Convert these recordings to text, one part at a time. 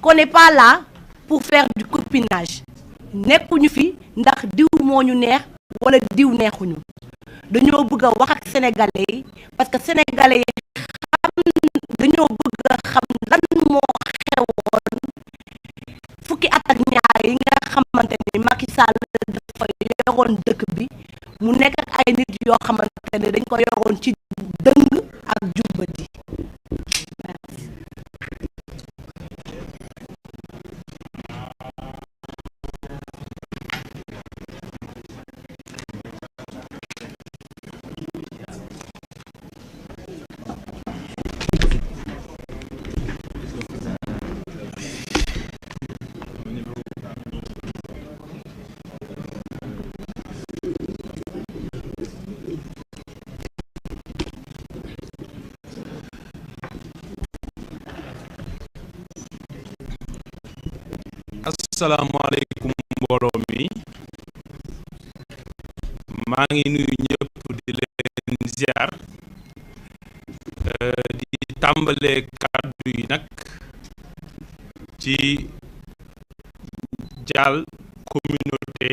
qu'on n'est pas là pour faire du copinage nekkuñu fi ndax diw moo ñu neex wala diw neexuñu dañoo bëgg a wax ak sénégalais yi parce que sénégalais yi dañoo bëgg a xam lan moo xewoon fukki at ak ñaar yi nga xamante ni Macky Sall dafa yoroon dëkk bi mu nekk ak ay nit yoo xamante ne dañ ko yoroon ci dëng ak jubbadi. asalaamaaleykum mbooloo mi maa ngi nuyu ñëpp di leen ziar di tàmbalee kàddu yi nag ci jaal communauté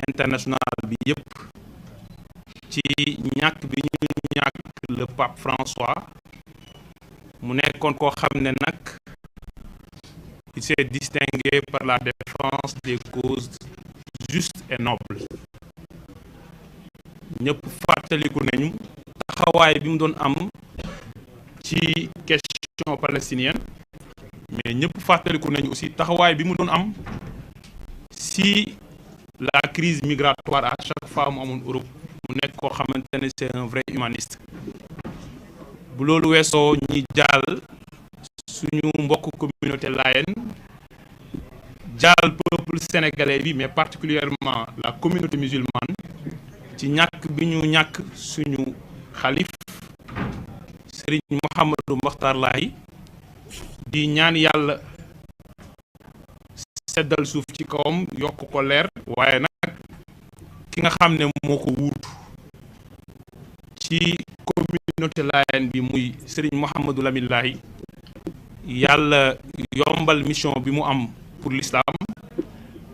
internationale bi yëpp ci ñàkk bi ñu ñàkk le pape François mu nekkoon koo xam ne nag il s'est distingué par la défense des causes justes et nobles ñëpp fàttaliku nañu taxawaay bi mu doon am ci question palestinienne mais ñëpp fàttaliku nañu aussi taxawaay bi mu doon am si la crise migratoire à chaque fois mu amoon Europe mu nekk koo xamante ne c'est un vrai humaniste bu loolu weesoo ñi jaal suñu mbokk communauté Layène jaal peuple sénégalais bi mais particulièrement la communauté musulmane ci ñàkk bi ñu ñàkk suñu xalif Serigne Mouhamadou Mokhtar Laye di ñaan yàlla seddal suuf ci kawam yokk ko leer waaye nag ki nga xam ne moo ko wuutu ci communauté Layène bi muy Serigne Mouhamadou Lamine Laye yàlla yombal mission bi mu am pour l'islam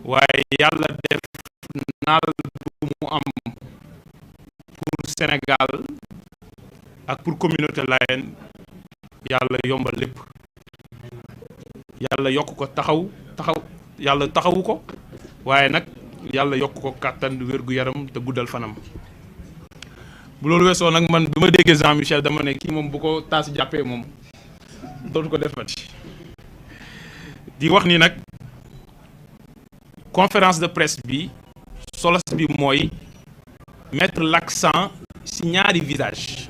waaye yàlla def naal bu mu am pour Sénégal ak pour communauté Layène yàlla yombal lépp yàlla yokk ko yàlla taxawu ko waaye nag yàlla yokk ko kàttan wér-gu-yaram te guddal fanam bu loolu weesoo nag man bi ma déggee Jean Michel dama ne kii moom bu ko taas jàppee moom dootu ko defati di wax ni nag conférence de presse bi solos bi mooy mettre l'accent ci ñaari visage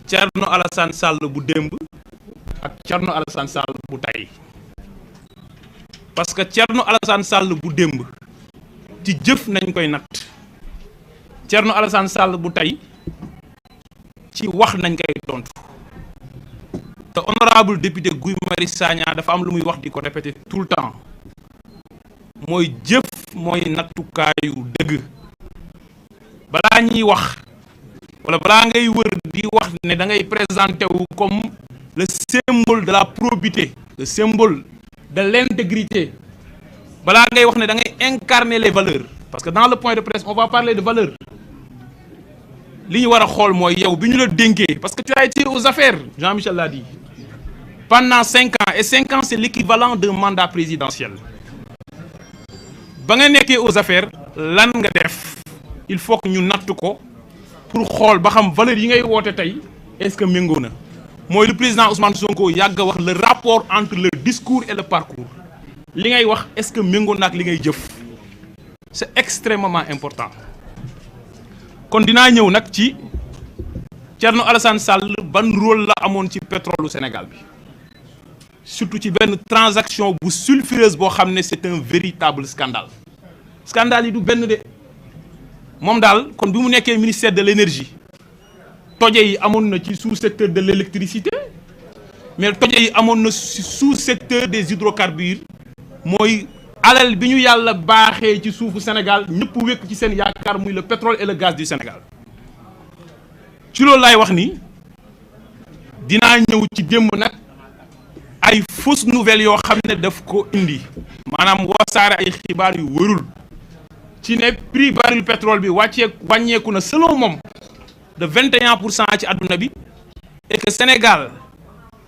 Thierno Alassane Sall bu démb ak Thierno Alassane Sall bu tey parce que Thierno Alassane Sall bu démb ci jëf nañ koy natt Thierno Alassane Sall bu tey ci wax nañ koy tontu te honorable député Guy Marius Sagna dafa am lu muy wax di ko répéter tout le temps mooy jëf mooy nattukaayu dëgg balaa ñuy wax wala balaa ngay wër di wax ne da ngay présenter wu comme le symbole de la probité le symbole de l'intégrité balaa ngay wax ne da ngay incarner les valeurs parce que dans le point de presse on va parler de valeurs li ñu war a xool mooy yow bi ñu la dénkee parce que tu as été aux affaires Jean-Michel l'a dit pendant 5 ans et 5 ans c'est l'équivalent d'un mandat présidentiel ba nga nekkee aux affaires lan nga def il faut que ñu natt ko pour xool ba xam valeurs yi ngay woote tey est-ce que méngoo na mooy le président Ousmane Sonko yàgg a wax le rapport entre le discours et le parcours li ngay wax est-ce que méngoo na ak li ngay jëf c'est extrêmement important kon dinaa ñëw nag ci Thierno Alassane Sall ban rôle la amoon ci pétrole Sénégal bi surtout ci benn transaction bu sulfureuse boo xam ne c'est un véritable scandale scandale yi du benn de moom daal kon bi mu nekkee ministère de l'énergie toje yi amoon na ci sous-secteur de l'électricité mais toje yi amoon na ci sous-secteur des hydrocarbures mooy alal bi ñu yàlla baaxee ci suufu Sénégal ñëpp wékk ci seen yaakaar muy le pétrole et le gaz du Sénégal ci loolu laay wax ni dinaa ñëw ci démb nag ay fausses nouvelles yoo xam ne daf ko indi maanaam wasaare ay xibaar yu wërul ci ne prix baril pétrole bi wàññeeku na selon moom de 21% ci àdduna bi et que Sénégal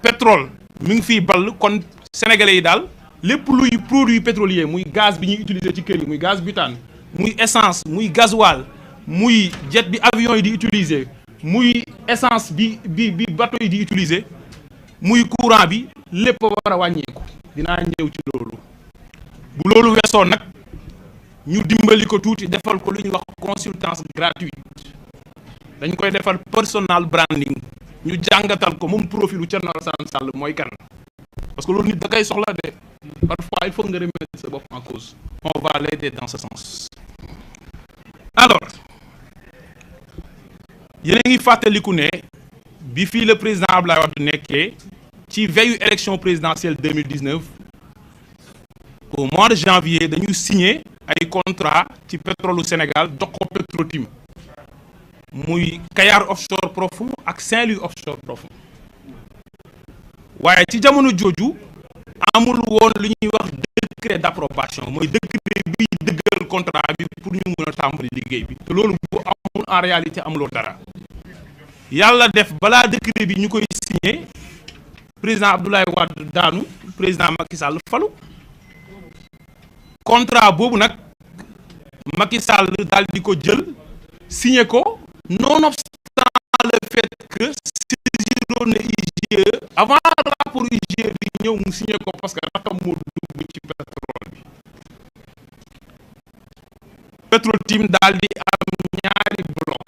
pétrole mi ngi fiy ball kon sénégalais yi daal lépp luy produit pétrolier muy gaz bi ñuy utiliser ci kër yi muy gaz butane muy essence muy gasoil muy jet bi avion yi di utiliser muy essence bi bateau yi di utiliser muy courant bi lépp war a wàññeeku dinaa ñëw ci loolu bu loolu weesoo nag ñu dimbali ko tuuti defal ko lu ñuy wax consultance gratuite dañ koy defal personal branding ñu jàngatal ko moom profilu Thierno Alassane Sall mooy kan parce que loolu nit da koy soxla de parfois il faut nga remettre sa bopp en cause on va l'aider dans ce sens. Alors yéen a ngi fàttaliku ne bi fii le président Abdoulaye Wade nekkee ci veillu élection présidentielle 2019 au mois de janvier dañu signé ay contrat ci pétrole du Sénégal jox ko Petro-Tim muy Kayar offshore profond ak Saint-Louis offshore profond waaye ci jamono jooju amul woon lu ñuy wax décret d'approbation mooy décret bi dëggal contrat bi pour ñu mën a tàmbali liggéey bi te loolu bu amul en réalité amuloo dara yàlla def balaa décret bi ñu koy signé président Abdoulaye Wade daanu président Macky Sall falu contrat boobu nag Macky Sall daal di ko jël signé ko nonobstant le fait que saisiroon na IGE avant rapport IGE bi ñëw mu signé ko parce que rakam moo dugg ci pétrole bi Petro-Tim daal di am ñaari bloc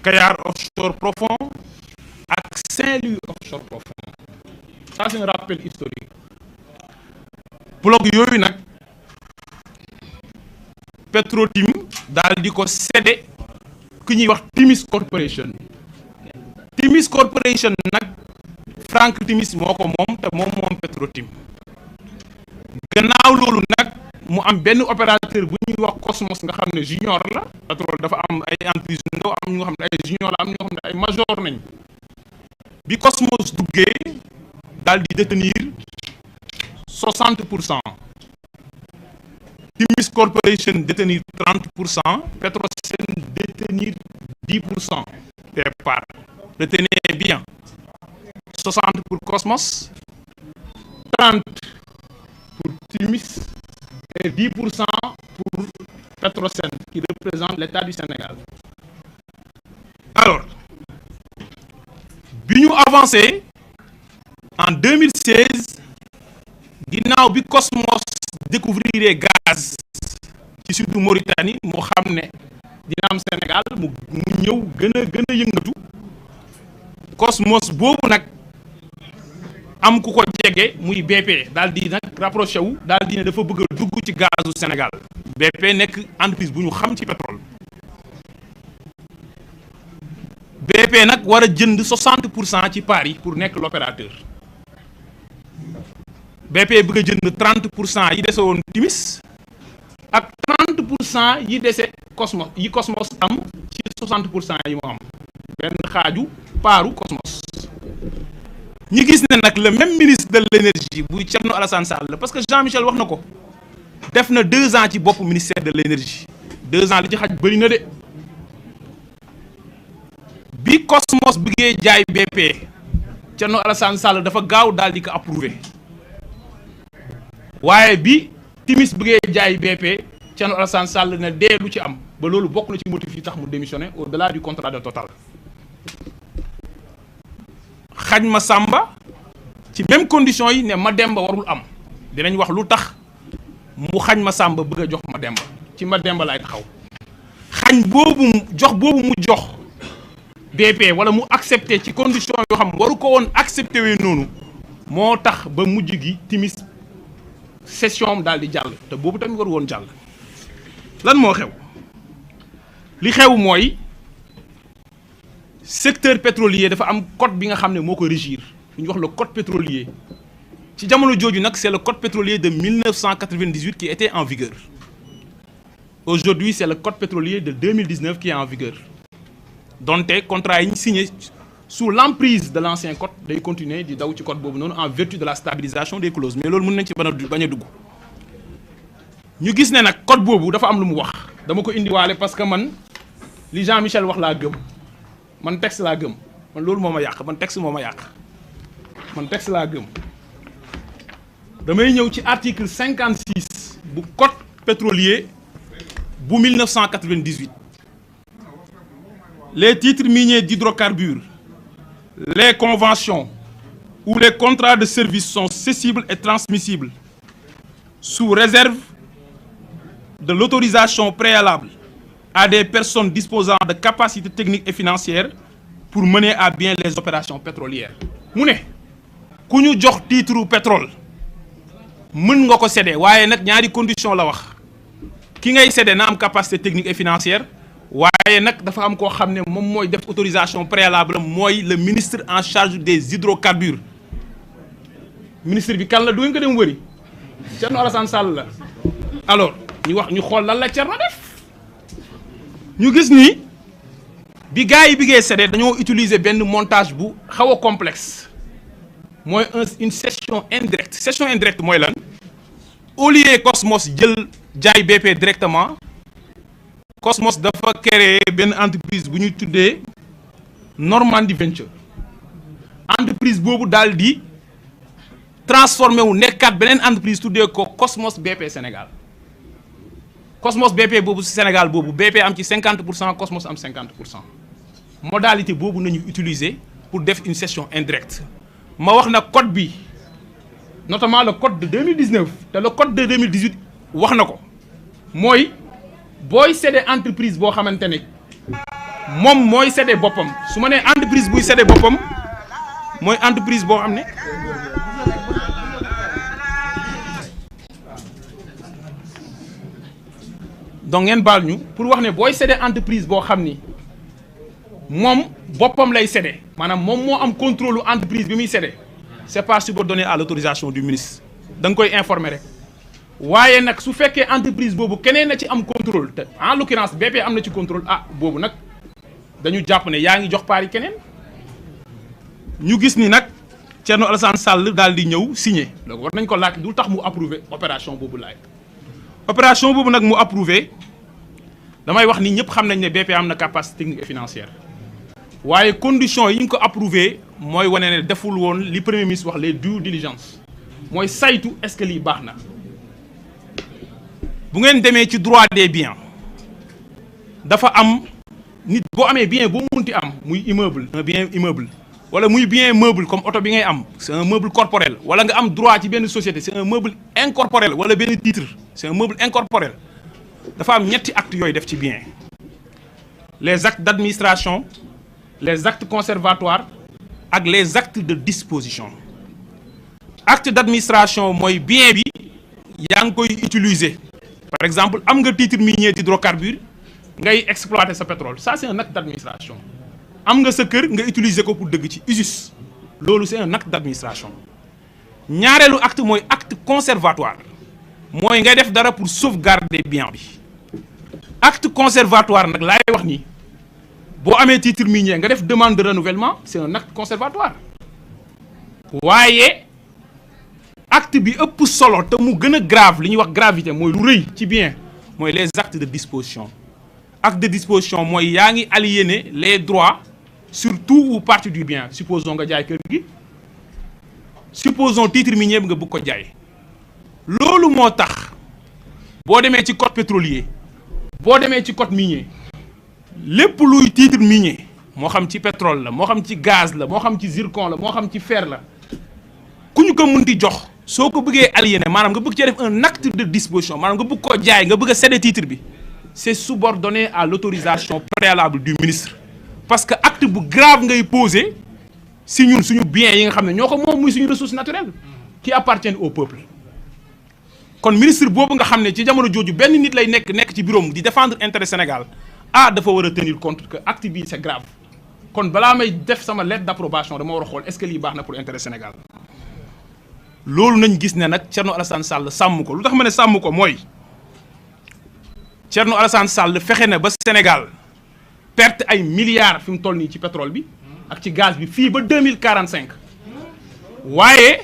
Kayar offshore profond ak Saint-Louis offshore profond ça c'est un rappel historique bloc yooyu nag Petro-Tim daal di ko cédé ku ñuy wax Timis Corporation nag Frank Timis moo ko moom te moom Petro-Tim gannaaw loolu nag mu am benn opérateur bu ñuy wax Cosmos nga xam ne junior la pétrole dafa am ay entreprise ndaw am ñu nga xam ne ay junior la am ñu nga xam ne ay major nañ bi Cosmos duggee daal di détenir 60%. Timis Corporation détenir 30%, Petrosen détenir 10% des parts. Retenez bien, 60 pour Cosmos, 30 pour Timis et 10% pour Petrosen, qui représente l'État du Sénégal. Alors, bi ñu avancé en 2016 ginnaaw bi Cosmos découvrir gaz ci sud Mauritanie moo xam ne dina am Sénégal mu ñëw gën a yëngatu Cosmos boobu nag am ku ko jege muy BP daal di nag rapproché wu daal di ne dafa bëgg a dugg ci gazu Sénégal BP nekk entreprise bu ñu xam ci pétrole BP nag war a jënd 60% ci part yi pour nekk l'opérateur BP bëgg a jënd 30% yi dese woon Timis ak 30% yi dese Cosmos am ci 60% yi mu am benn xaaju paaru Cosmos ñi gis ne nag le même ministre de l'énergie buy Thierno Alassane Sall parce que Jean-Michel wax na ko def na 2 ans ci bopp ministère de l'énergie 2 ans li ci xaj bëri na de bi Cosmos bëggee jaay BP Thierno Alassane Sall dafa gaaw daal di ko approuvé waaye bi Timis bëggee jaay BP Thierno Alassane Sall ne dee lu ci am ba loolu bokk na ci motif yi tax mu démissionné au-delà du contrat de Total xañ ma Samba ci même condition yi ne ma Demba warul am dinañ wax lu tax mu xañ ma Samba bëgg a jox ma Demba ci ma Demba laay taxaw xañ boobu mu jox BP wala mu accepté ci condition yoo xam waru ko woon accepté wee noonu moo tax ba mujj gi Timis session daal di jàll te boobu tamit waru woon jàll lan moo xew li xew mooy secteur pétrolier dafa am code bi nga xam ne moo ko régir lu ñuy wax le code pétrolier ci jamono jooju nag c'est le code pétrolier de 1998 qui était en vigueur aujourd'hui c'est le code pétrolier de 2019 qui est en vigueur donte contrat yi ñu signé sous l'emprise de l'ancien code day continuer di daw ci code boobu noonu en vertu de la stabilisation des clauses mais loolu mën nañ ci bañ a dugg ñu gis ne nag code boobu dafa am lu mu wax dama ko indiwaale parce que man li Jean-Michel wax laa gëm man texte laa gëm man loolu moo ma yàq man texte moo ma yàq man texte laa gëm damay ñëw ci article 56 bu code pétrolier bu 1998 les titres miniers d'hydrocarbures les conventions ou les contrats de service sont cessibles et transmissibles sous réserve de l'autorisation préalable à des personnes disposant de capacités techniques et financières pour mener à bien les opérations pétrolières. mu ne ku ñu jox titre pétrole mën nga ko céder waaye nag ñaari condition la wax ki ngay céder na am capacité technique et financière waaye nag dafa am koo xam ne moom mooy def autorisation préalable mooy le ministre en charge des hydrocarbures ministre bi kan la du ngeen ko dem wëri Thierno Alassane Sall la. alors ñu xool lan la Thierno def ñu gis ni bi gars yi biggee céder dañoo utiliser benn montage bu xaw a complexe mooy une cession indirecte cession indirecte mooy lan au lieu Cosmos jël jaay BP directement Cosmos dafa créer benn entreprise bu ñuy tuddee Normandie Venture entreprise boobu daal di transformé wu nekkaat beneen entreprise tuddee ko Cosmos BP Sénégal Cosmos BP boobu ci Sénégal boobu BP am ci 50% Cosmos am 50% modalité boobu nañu utiliser pour def une cession indirecte ma wax na code bi notamment le code de 2019 te le code de 2018 wax na ko mooy booy céder entreprise boo xamante ne moom mooy céder boppam su ma nee entreprise buy céder boppam mooy entreprise boo xam ne donc ngeen baal ñu pour wax ne booy céder entreprise boo xam ni moom boppam lay céder maanaam moom moo am contrôle entreprise bi muy céder c'est pas subordonné à l'autorisation du ministre da nga koy informer rek waaye nag su fekkee entreprise boobu keneen na ci am contrôle te en l'occurrence BP am na ci contrôle boobu nag dañu jàpp ne yaa ngi jox paari keneen ñu gis ni nag Thierno Alassane Sall daal di ñëw signé donc war nañ ko laaj du tax mu approuvé opération boobu laay opération boobu nag mu approuvé damay wax ni ñëpp xam nañ ne BP am na capacité technique et financière waaye conditions yi ñu ko approuvé mooy wane ne deful woon li premier ministre wax les due diligence mooy saytu est-ce que lii baax na bu ngeen demee ci droit des biens dafa am nit boo amee bien boo munti am muy immeuble un bien immeuble wala muy bien meuble comme oto bi ngay am c'est un meuble corporel wala nga am droit ci benn société c'est un meuble incorporel wala benn titre c'est un meuble incorporel dafa am ñetti actes yooyu def ci bien les actes d'administration les actes conservatoires ak les actes de disposition acte d'administration mooy bien bi yaa ngi koy utiliser par exemple am nga titre minier d'hydrocarbures ngay exploiter sa pétrole ça c'est un acte d'administration am nga sa kër nga utiliser ko pour dëgg ci usus loolu c'est un acte d'administration ñaareelu acte mooy acte conservatoire mooy ngay def dara pour sauvegarder bien bi acte conservatoire nag laay wax ni boo amee titre minier nga def demande de renouvellement c'est un acte conservatoire waaye acte bi ëpp solo te mu gën a grave li ñuy wax gravité mooy lu rëy ci bien mooy les actes de disposition acte de disposition mooy yaa ngi aliéner les droits sur tout ou partie du bien supposons nga jaay kër gi supposons titre minier bi nga bëgg ko jaay loolu moo tax boo demee ci code pétrolier boo demee ci code minier lépp luy titre minier moo xam ci pétrole la moo xam ci gaz la moo xam ci zircon la moo xam ci fer la ku ñu ko munti jox soo ko bëggee aliéner maanaam nga bëgg cee def un acte de disposition maanaam nga bëgg koo jaay nga bëgg a céder titre bi c'est subordonné à l'autorisation préalable du ministre parce que acte bu grave ngay poser si ñun suñu biens yi nga xam ne ñoo ko moom muy suñu ressources naturelles qui appartiennent au peuple kon ministre boobu nga xam ne ci jamono jooju benn nit lay nekk ci bureau di défendre intérêt Sénégal dafa war a tenir compte que acte bi c'est grave kon balaa may def sama lettre d'approbation dama war a xool est-ce que lii baax na pour intérêt Sénégal loolu nañ gis ne nag Thierno Alassane Sall sàmm ko lu tax ma ne sàmm ko mooy Thierno Alassane Sall fexe na ba Sénégal perte ay milliards fi mu toll nii ci pétrole bi ak ci gaz bi fii ba 2045 waaye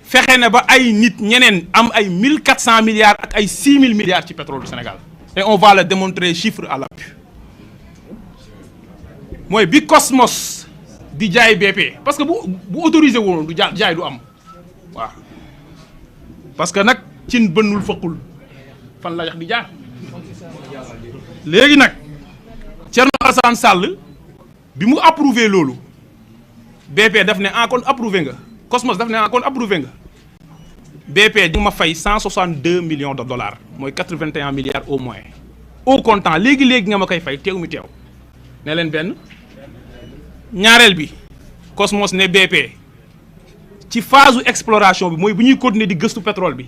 fexe na ba ay nit ñeneen am ay 1400 milliards ak ay 6000 milliards ci pétrole du Sénégal et on va le démontrer chiffre à l'appui mooy bi Cosmos di jaay BP parce que bu autorisé woon du jaay du am waaw parce que nag cin bënnul fëqul fan la yax di jaar léegi nag Thierno Alassane Sall bi mu approuvé loolu BP daf ne kon approuvé nga Cosmos daf ne kon approuvé nga BP di ma fay 162 millions de dollars mooy 81 milliards au moins au comptant léegi nga ma koy fay teew mi teew ne leen benn ñaareel bi Cosmos ne BP ci phase exploration bi mooy bu ñuy continuer di gëstu pétrole bi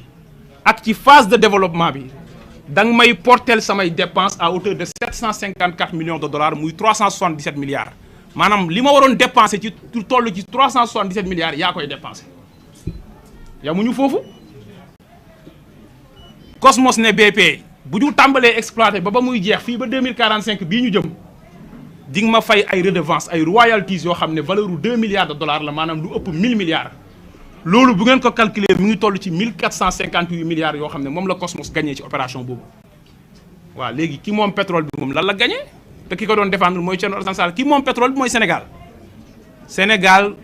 ak ci phase de développement bi da nga may portel samay dépenses à hauteur de 754 millions de dollars muy 377 milliards maanaam li ma waroon dépensé ci toll ci 377 milliards yaa koy dépensé yamuñu foofu Cosmos ne BP bu ñu tàmbalee exploité ba muy jeex fii ba 2045 bii ñu jëm di nga ma fay ay redevance ay royalties yoo xam ne valeur u 2 milliards de dollars la maanaam lu ëpp 1000 milliards loolu bu ngeen ko calculer mi ngi toll ci 1458 milliards yoo xam ne moom la Cosmos gagné ci opération boobu waaw léegi ki moom pétrole bi moom lan la gagné te ki ko doon défendre mooy Thierno Alassane Sall ki moom pétrole bi mooy Sénégal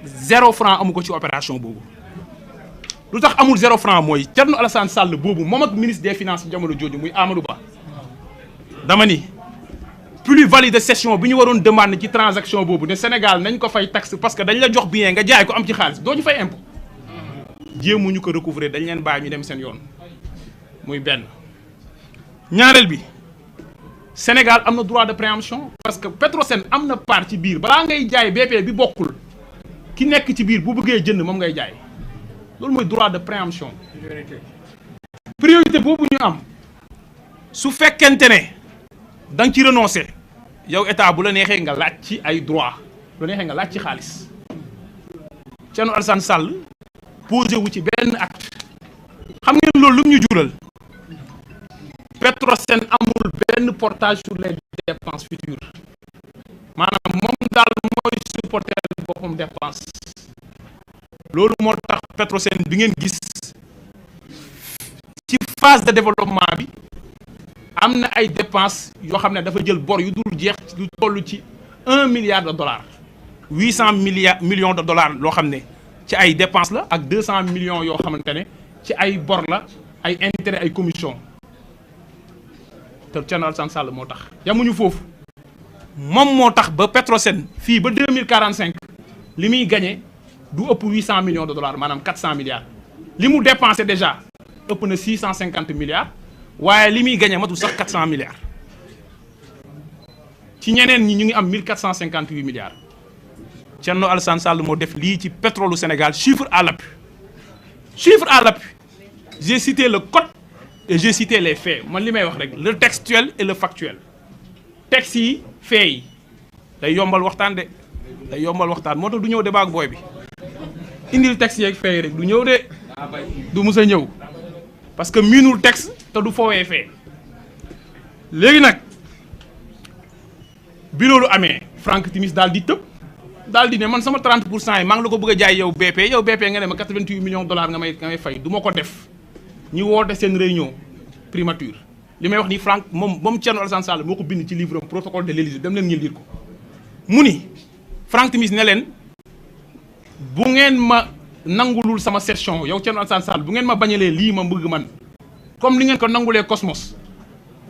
0 franc amu ko ci opération boobu lu tax amul 0 franc mooy Thierno Alassane Sall boobu moom ak ministre des finances jamono jooju muy Amadou Ba dama ni plus-value de cession bi ñu waroon demande ci transaction boobu ne Sénégal nañ ko fay taxe parce que dañ la jox bien nga jaay ko am ci xaalis doo ñu fay impôt jéemuñu ko recouvrer dañ leen bàyyi ñu dem seen yoon muy benn ñaareel bi Sénégal am na droit de préemption parce que Petrosen am na part ci biir balaa ngay jaay BP bi bokkul ki nekk ci biir bu bëggee jënd moom ngay jaay loolu mooy droit de préemption priorité boobu ñu am su fekkente ne da nga ci renoncer yow état bu la neexee nga laaj ci ay droit bu la neexee nga laaj ci xaalis Thierno Alassane Sall posé wu ci benn acte xam ngeen loolu lu ñu jural Petrosen amul benn portage sur les dépenses futures maanaam moom daal mooy supporter boppam dépense loolu moo tax Petrosen bi ngeen gis ci phase de développement bi am na ay dépenses yoo xam ne dafa jël bor yu dul jeex lu toll ci 1 milliard de dollars 800 millions de dollars loo xam ne ci ay dépenses la ak 200 millions yoo xamante ne ci ay bor la ay intérêt ay commission te Thierno Alassane Sall moo tax yamuñu foofu moom moo tax ba Petrosen fii ba 2045 li muy gagné du ëpp 800 millions de dollars maanaam 400 milliards li mu dépensé déjà ëpp na 650 milliards waaye li muy gagné matul sax 400 milliards ci ñeneen ñi ñu ngi am 1458 milliards Thierno Alassane Sall moo def lii ci pétrole du Sénégal chiffre à l'appui j'ai cité le code et j'ai cité les faits man li may wax rek le textuel et le factuel texte yi faits yi day yombal waxtaan de day yombal waxtaan moo tax du ñëw débat ak booy bi indil texte yeeg faits yi rek du ñëw de du mus a ñëw parce que miinul texte te du foowee fee léegi nag bi loolu amee Franck Timis daal di tëb daal di ne man sama 30% yi maa ngi la ko bëgg a jaay yow BP nga ne ma 88 millions de dollars nga may fay du ma ko def ñu woote seen réunion primature li may wax ni Franck moom Thierno Alassane Sall moo ko bind ci livre am protocole de l'Élysée dem leen ngeen lire ko mu ni Franck Timis ne leen bu ngeen ma nangulul sama session yow Thierno Alassane Sall bu ngeen ma bañalee lii ma bëgg man comme li ngeen ko nangulee Cosmos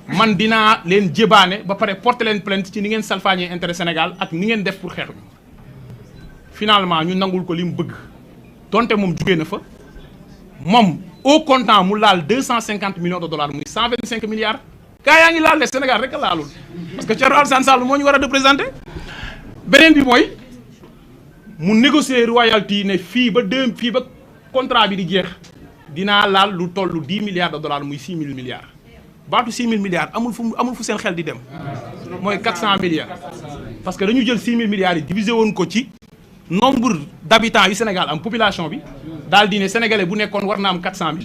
man dinaa leen jébaane ba pare porter leen plainte ci ni ngeen salfaañee intérêt Sénégal ak ni ngeen def pour xeex bi finalement ñu nangul ko li mu bëgg donte moom jugee na fa moom au comptant mu laal 250 millions de dollars muy 125 milliards gaa yaa ngi laal le Sénégal rek a laalul parce que Thierno Alassane Sall moo ñu war a représenter beneen bi mooy mu négocier royalty ne fii ba contrat bi di jeex dinaa laal lu toll 10 milliards de dollars muy 6 000 milliards baatu 6 000 milliards amul fu seen xel di dem mooy 400 milliards parce que dañu jël 6 000 milliards yi divisé woon ko ci nombre d'habitants yu Sénégal am population bi daal di ne sénégalais bu nekkoon war na am 400 000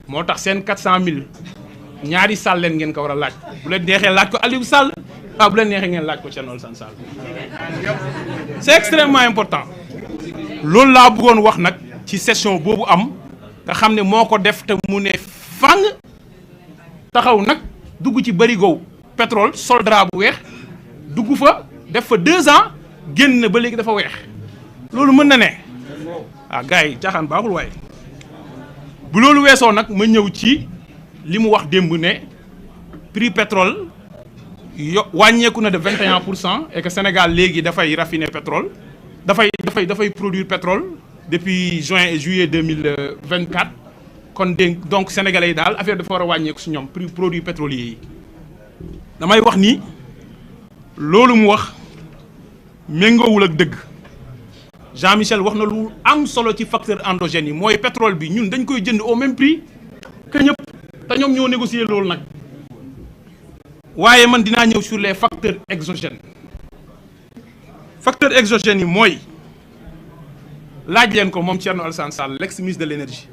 moo tax seen 400 000 ñaari Sall leen ngeen ko war a laaj bu leen neexee laaj ko Aliou Sall ah bu leen neexee ngeen laaj ko Thierno Alassane Sall c'est extrêmement important loolu laa bëggoon wax nag ci session boobu am nga xam ne moo ko def te mu ne fang taxaw nag dugg ci barigo pétrole sol drap bu weex dugg fa def fa 2 ans génn ba léegi dafa weex loolu mën na ne ah gars yi caaxaan baaxul waaye bu loolu weesoo nag ma ñëw ci li mu wax démb ne prix pétrole wàññeeku na de 21% et que Sénégal léegi dafay raffiner pétrole dafay produire pétrole depuis juin et juillet 2024 kon donc sénégalais yi daal affaire dafa war a wàññeeku si ñoom prix produits pétroliers yi damay wax ni loolu mu wax méngoowul ak dëgg Jean-Michel wax na lu am solo ci facteur endogène yi mooy pétrole bi ñun dañ koy jënd au même prix que ñëpp te ñoom ñoo négocier loolu nag waaye man dinaa ñëw sur les facteurs exogènes facteurs exogènes yi mooy laaj leen ko moom Thierno Alassane Sall l'ex-ministre de l'énergie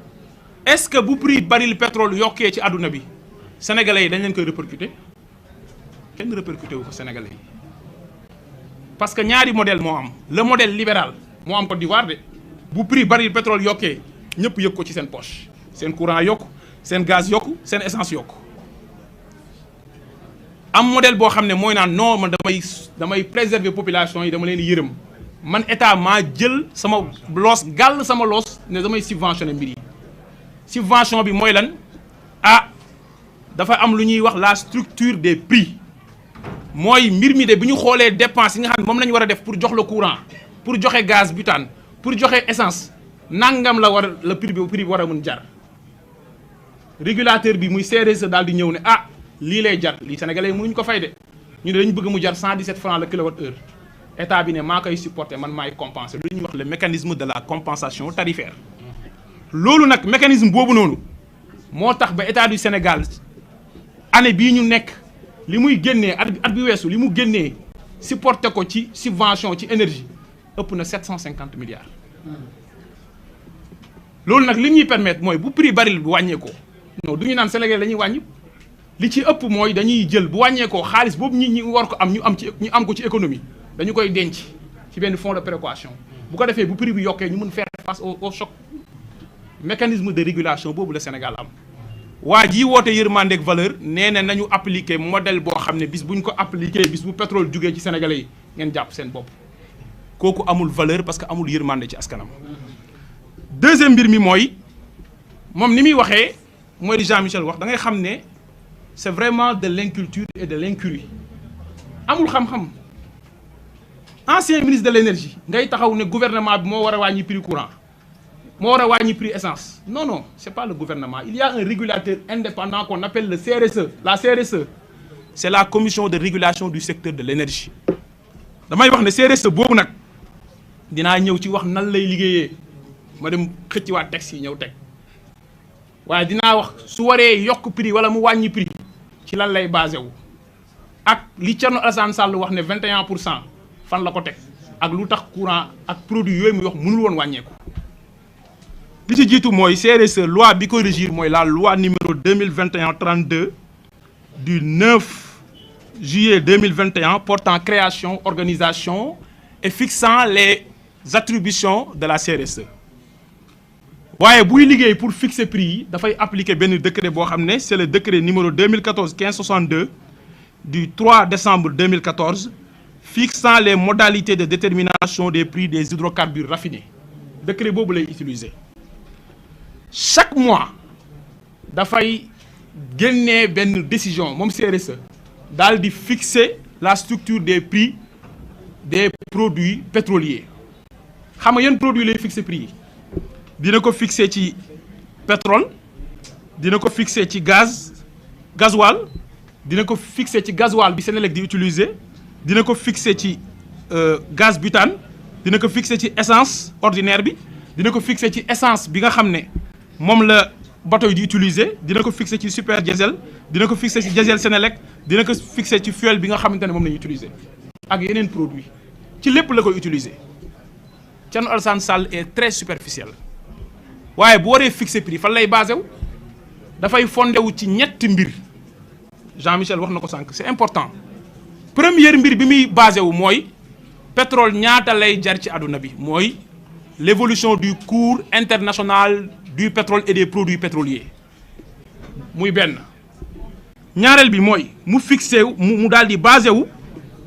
est-ce que bu prix baril pétrole yokkee ci àdduna bi sénégalais yi dañ leen koy répercuter kenn répercuter wu ko sénégalais yi parce que ñaari modèle moo am le modèle libéral moo am Côte d'Ivoire de bu prix baril pétrole yokkee ñëpp yëg ko ci seen poche seen courant yokku seen gaz yokku seen essence yokku am modèle boo xam ne mooy naan non man damay préserver population yi dama leen yërëm man état maa jël sama loos gàll sama loos ne damay subventionner mbir yi subvention bi mooy lan ah dafa am lu ñuy wax la structure des prix mooy mbir mi de bu ñu xoolee dépense yi nga xam ne moom la ñu war a def pour jox le courant pour joxe gaz butane pour joxe essence nangam la war la prix bi war a mun jar régulateur bi muy CRSE daal di ñëw ne ah lii lay jar lii sénégalais yi mënuñ ko fay de ñu ne dañu bëgg mu jar 117 francs le kilowattheure état bi ne maa koy supporter man maay compenser lu ñuy wax le mécanisme de la compensation tarifaire loolu nag mécanisme boobu noonu moo tax ba état du Sénégal année bii ñu nekk li muy génnee at bi weesu li mu génnee supporter ko ci subvention ci énergie ëpp na 750 milliards loolu nag li ñuy permettre mooy bu prix baril bi wàññeekoo non du ñu naan Sénégal dañuy wàññi li ci ëpp mooy dañuy jël bu wàññeekoo xaalis boobu ñi war ko am ñu am ko ci économie dañu koy denc ci benn fonds de précaution bu ko defee bu prix bi yokkee ñu mën faire face au choc mécanisme de régulation boobu la Sénégal am waa jii woote yërmande ak valeur nee na nañu appliquer modèle boo xam ne bis bu ñu ko appliquer bis bu pétrole jugee ci sénégalais yi ngeen jàpp seen bopp kooku amul valeur parce que amul yërmande ci askanam. deuxième mbir mi mooy moom ni muy waxee mooy di Jean-Michel wax da ngay xam ne c'est vraiment de l'inculture et de l'incurie amul xam-xam ancien ministre de l'énergie ngay taxaw ne gouvernement bi moo war a wàññi prix courant moo war a wàññi prix essence non c'est pas le gouvernement il y a un régulateur indépendant qu'on appelle le CRSE la CRSE c'est la commission de régulation du secteur de l'énergie damay wax ne CRSE boobu nag dinaa ñëw ci wax nan lay liggéeyee ma dem xëcc waa texte yi ñëw teg waaye dinaa wax su waree yokk prix wala mu wàññi prix ci lan lay basé wu ak li Thierno Alassane Sall wax ne 21% fan la ko teg ak lu tax courant ak produit yooyu muy wax mënul woon wàññeeku. li ci jiitu mooy CRSE loi bi ko régir mooy la loi numéro 2021-32 du 9 juillet 2021 portant création organisation et fixant les attributions de la CRSE. waaye buy liggéey pour fixer prix yi dafay appliquer benn décret boo xam ne c'est le décret numéro 2014-1562 du 3 décembre 2014 fixant les modalités de détermination des prix des hydrocarbures raffinés décret boobu lay utiliser chaque mois dafay génnee benn décision moom CRSE daal di fixer la structure des prix des produits pétroliers xam nga yan produits lay fixer prix yi dina ko fixer ci pétrole dina ko fixer ci gasoil dina ko fixer ci gasoil bi Senelec di utiliser dina ko fixer ci gaz butane dina ko fixer ci essence ordinaire bi dina ko fixer ci essence bi nga xam ne moom la bateau yi di utiliser dina ko fixer ci super diesel dina ko fixer ci diesel Senelec dina ko fixer ci fuel bi nga xamante ne moom la ñuy utiliser ak yeneen produit ci lépp la koy utiliser Thierno Alassane Sall est très superficiel waaye bu waree fixer prix fan lay basé wu dafay fondé wu ci ñetti mbir Jean-Michel wax na ko sànq c'est important première mbir bi muy basé wu mooy pétrole ñaata lay jar ci àdduna bi mooy l'évolution du cours international du pétrole et des produits pétroliers muy benn. ñaareel bi mooy mu fixé wu mu daal di basé wu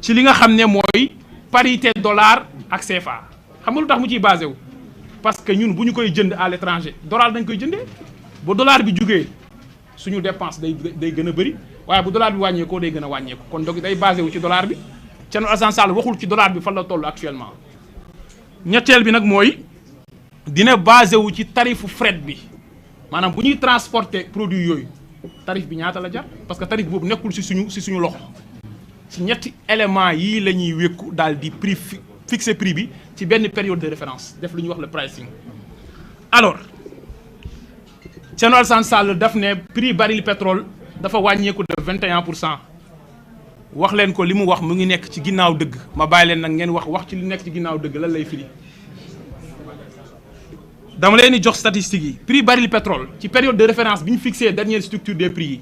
ci li nga xam ne mooy parité dollar ak CFA xam nga lu tax mu ciy basé wu parce que ñun bu ñu koy jënd à l'étranger dollar dañ koy jëndee ba dollar bi jugee suñu dépense day gën a bëri waaye bu dollar bi wàññeekoo day gën a wàññeeku kon donc day basé wu ci dollar bi Thierno Alassane Sall waxul ci dollar bi fan la toll actuellement. ñetteel bi nag mooy dina basé wu ci tarifu fret bi maanaam bu ñuy transporter produit yooyu tarif bi ñaata la jar parce que tarif boobu nekkul ci suñu loxo ci ñetti éléments yii la ñuy wékku daal di prix fixer prix bi ci benn période de référence def lu ñuy wax le pricing. alors Thierno Alassane Sall daf ne prix baril pétrole dafa wàññeeku de 21%. wax leen ko li mu wax mu ngi nekk ci ginnaaw dëgg ma bàyyi leen nag ngeen wax ci li nekk ci ginnaaw dëgg lan lay firi dama leen di jox statistiques yi prix baril pétrole ci période de référence bi ñu fixé dernière structure des prix yi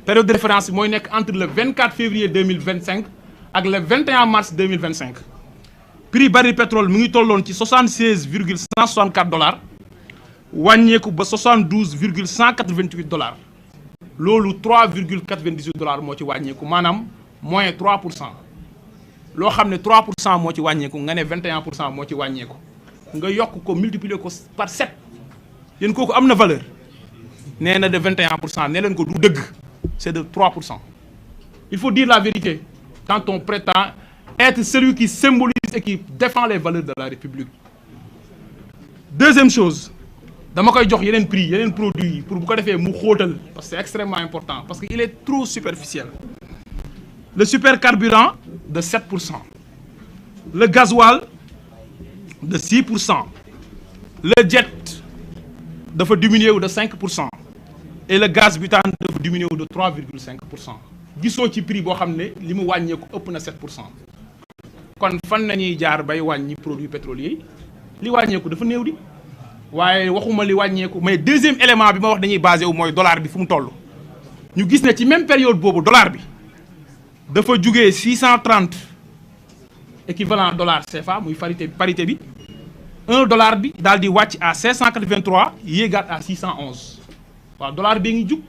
période de référence bi mooy nekk entre le 24 février 2025 ak le 21 mars 2025 prix baril pétrole mu ngi tolloon ci 76,164 dollars wàññeeku ba 72,188 dollars loolu 3,98 dollars moo ci wàññeeku maanaam moins 3%. loo xam ne 3% moo ci wàññeeku nga ne 21% moo ci wàññeeku nga yokk ko multiplier ko par 7 yéen kooku am na valeur nee na de 21% nee leen ko du dëgg c'est de 3%. il faut dire la vérité quand on prétend être celui qui symbolise et qui défend les valeurs de la République. deuxième chose dama koy jox yeneen prix yeneen produits yi pour bu ko defee mu xóotal parce que c'est extrêmement important parce que il est trop superficiel. le supercarburant de 7%, le gasoil de 6%, le jet dafa diminuer de 5% et le gaz butane dafa diminuer de 3,5%. gisoo ci prix boo xam ne li mu wàññeeku ëpp na 7%. kon fan nañuy jaar bay wàññi produits pétroliers yi li wàññeeku dafa néew di waaye waxuma li wàññeeku mais deuxième élément bi ma wax dañuy basé wu mooy dollar bi fu mu toll. ñu gis ne ci même période boobu dollar bi dafa jugee 630 équivalent dollar CFA muy parité bi $1 bi daal di wàcc à 583 yéegaat à 611 waaw dollar bi ngi jug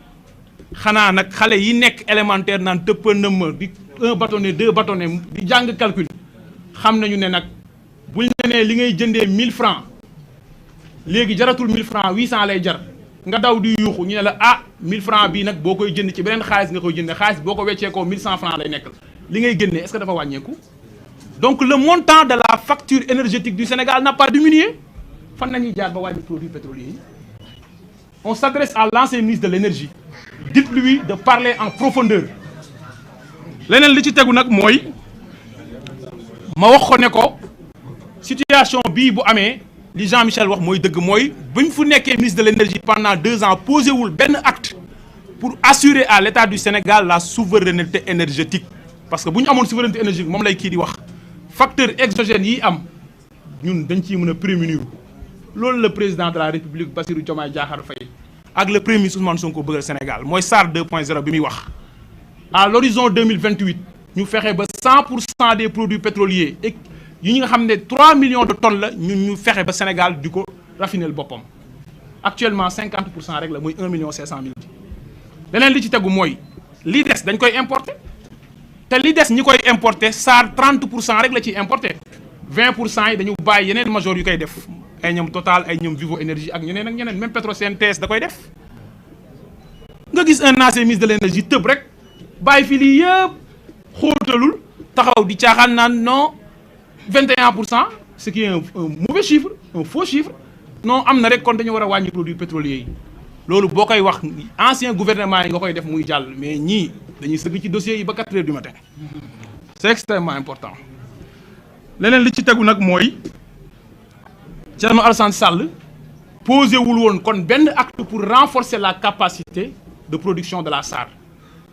xanaa nag xale yi nekk élémentaire naan tëppa nëmma di 1 bâtonnet 2 bâtonnet di jàng calcul xam nañu ne nag buñ la nee li ngay jëndee 1000 francs léegi jaratul 1000 francs 800 lay jar nga daw di yuuxu ñu ne la ah 1000 francs bii nag boo koy jënd ci beneen xaalis nga koy jënd xaalis boo ko weccee ko 1100 francs lay nekk li ngay génnee est-ce que dafa wàññeeku. donc le montant de la facture énergétique du Sénégal n'a pas diminué fan nañuy jaar ba wàññi produits pétroliers yi. on s'adresse à l'ancien ministre de l'énergie dites-lui de parler en profondeur. leneen li ci tegu nag mooy ma wax ko ne ko situation bii bu amee li Jean-Michel wax mooy dëgg mooy buñ fu nekkee ministre de l'énergie pendant 2 ans posé wul benn acte pour assurer à l'État du Sénégal la souveraineté énergétique parce que bu ñu amoon souveraineté énergétique moom lay kii di wax facteur exogène yi am ñun dañ ciy mën a prémunir loolu le président de la République Bassirou Diomaye Diakhar Faye ak le premier ministre Ousmane Sonko bëggal Sénégal mooy SAR 2.0 bi muy wax à l'horizon 2028 ñu fexe ba 100% des produits pétroliers et yi nga xam ne 3 millions de tonnes la ñu fexe ba Sénégal di ko raffiner boppam actuellement 50% rek la mooy 1,5 million. leneen li ci tegu mooy li des dañ koy importer te li des ñi koy importer SAR 30% rek la ciy importer 20% yi dañu bàyyi yeneen major yu koy def ay ñoom Total ay ñoom Vivo Énergie ak ñeneen ak ñeneen même Petrosen TS da koy def nga gis un ancien ministre de l'énergie tëb rek bàyyi fi lii yëpp xóotalul taxaw di caaxaan naan non 21% ce qui est un mauvais chiffre un faux chiffre non am na rek kon dañu war a wàññi produits pétroliers yi loolu boo koy wax ancien gouvernement yi nga koy def muy jàll mais ñii dañuy sëgg ci dossiers yi ba 4 heures du matin c'est extrêmement important. leneen li ci tegu nag mooy Thierno Alassane Sall posé wul woon kon benn acte pour renforcer la capacité de production de la SAR.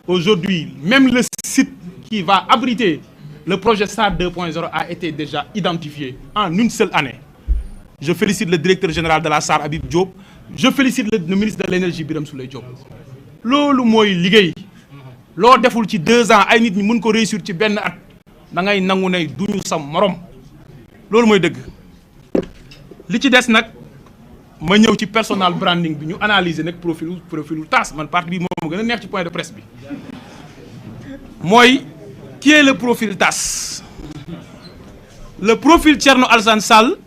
Aujourd'hui, même le site qui va abriter le projet SAR 2.0 a été déjà identifié en une seule année. Je félicite le directeur général de la SAR, Habib Diop. Je félicite le ministre de l'énergie, Birame Souleye Diop. loolu mooy liggéey loo deful ci 2 ans ay nit ñi mën ko réussir ci benn at da ngay nangu ne duñu sam morom loolu mooy dëgg. li ci des nag ma ñëw ci personal branding bi ñu analyser nag profilu TAS man parti bi moom gën a neex ci point de presse bi mooy qui est le profil TAS. Le profil Thierno Alassane Sall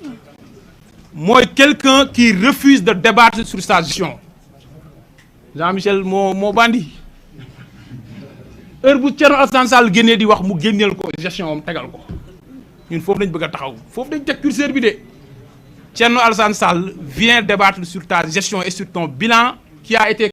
mooy quelqu'un qui refuse de débattre sur sa gestion. Jean-Michel moo bandi heure bu Thierno Alassane Sall génnee di wax mu génneel ko gestion am tegal ko ñun foofu lañ bëgg a taxaw foofu dañ teg curseur bi de Thierno Alassane Sall vient débattre sur ta gestion et sur ton bilan qui a été